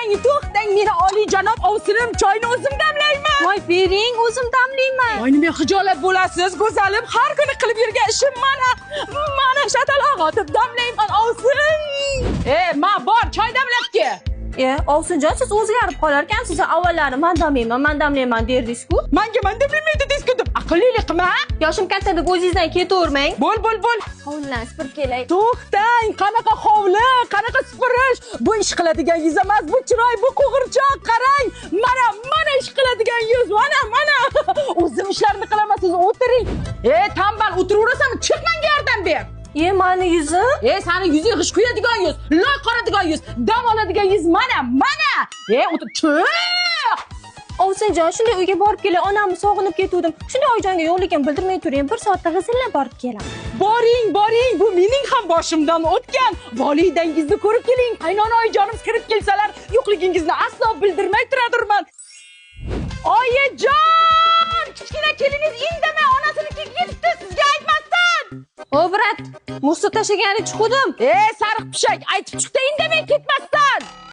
To'xtang, to'xtang, meni oliyjanob ovsinim, choyni o'zim damlayman. Voy, bering, o'zim damlayman. Voy, nima xijolat bo'lasiz, go'zalim, har kuni qilib yurgan ishim mana. Mana shataloq otib damlayman, ovsin. E, ma bor, choy damlab kel. E, ovsinjon, siz o'zgarib qolarkansiz. Avvallari man damlayman, man damlayman derdingiz-ku. Manga man damlamaydi dedingiz-ku deb aqllilik qilma. Yoshim katta deb o'zingizdan ketavermang. Bo'l, bo'l, bo'l. Hovlidan supurib kelay. To'xtang, qanaqa hovli, qanaqa supurish? Bu ish qiladigan yuz emas, bu chiroy, bu qo'g'irchoq, qarang. Mana, mana ish qiladigan yuz, mana, mana. O'zim ishlarni qilaman, siz o'tiring. E, tambal, o'tiraverasanmi? Chiq, menga yordam ber. E, mani yuzim? E, sani yuzing g'isht quyadigan yuz, loy qoradigan yuz, dam oladigan yuz, mana, mana. E, o'tir, chiq. Ovsinjon, shunday uyga borib kelay, onamni sog'inib ketuvdim. Shunday oyijonga yo'qligimni bildirmay turing, bir soatda g'izillab borib kelaman. Boring, boring, bu mening ham boshimdan o'tgan. Volidangizni ko'rib keling. Qaynona oyijonim kirib kelsalar, yo'qligingizni aslo bildirmay turadurman. Oyijon! Kichkina keliningiz indamay onasinikiga ketibdi, sizga aytmasdan. O, брат, мусор tashlagani chiquvdim. E, sariq pishak, aytib chiqdi indamay ketmasdan.